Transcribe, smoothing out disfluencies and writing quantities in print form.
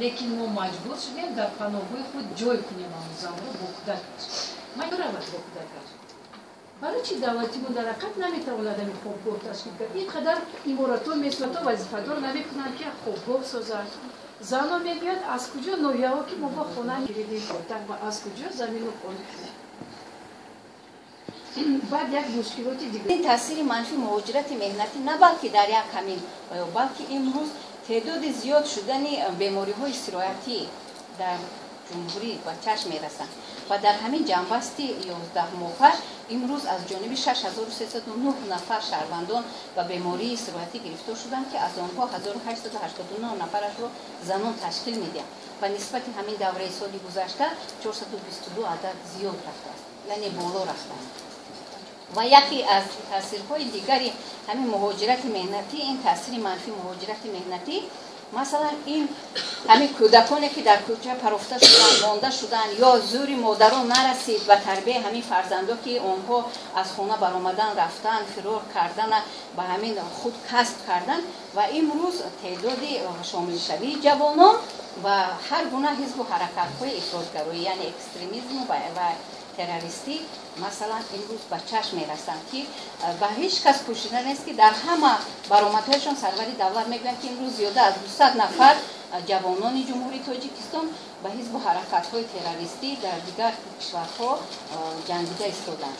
Лекин мо маҷбур шудем, дар паноҳгоҳи худ ҷой кунем ҳамон занро бо кӯдакаш. Ман равад бо кӯдакаш. Барои чи давлати мо дар ҳақиқат наметавонад ҳамин хобгоҳ ташкил кард? Ин қадар иморатҳо месозад, вазифадор намекунанд, ки хобгоҳ созад. Занҳо мегӯянд, аз куҷо ноҳияҳо, ки мо бо хона гиридем пойтахт, ва аз куҷо замину хона. Баъд як мушкилоти дигар. Ин таъсири манфи муҳоҷирати меҳнатӣ на балки дар як ҳамин, балки имрӯз теъдоди зиёд шудани бемориҳои сироятӣ дар ҷумҳурӣ ба чашм мерасанд ва дар ҳамин ҷамъбасти 11 моҳа имрӯз аз ҷониби 6309 нафар шаҳрвандон ба бемории сироятӣ гирифтор шуданд, ки аз онҳо 1889 нафарашро занон ташкил медиҳанд ва нисбати ҳамин давраи соли гузашта 422 адад зиёд рафтааст, яъне боло рафтааст. Ва яке аз таъсирҳои дигари ҳамин муҳоҷирати меҳнатӣ, ин таъсири манфии муҳоҷирати меҳнатӣ, масалан, ин ҳамин кӯдаконе, ки дар кӯча парофта шуданд, монда шуданд ё зӯри модарон нарасид ба тарбияи ҳамин фарзандо, ки онҳо аз хона баромадан, рафтан, фирор кардана ба ҳамин худ касб кардан. Ва имрӯз теъдоди шомилшавии ҷавонон ва ҳар гуна ҳизбу ҳаракатҳои ифротгароӣ, яъне экстремизму ва террористӣ, масалан, имрӯз ба чашм мерасанд, ки ба ҳеҷ кас пӯшида нест, ки дар ҳама баромадҳояшон сарвари давлат мегӯянд, ки имрӯз зиёда аз 200 нафар ҷавонони Ҷумҳурии Тоҷикистон ба ҳизбу ҳаракатҳои террористӣ дар дигар кишварҳо ҷангида истоданд.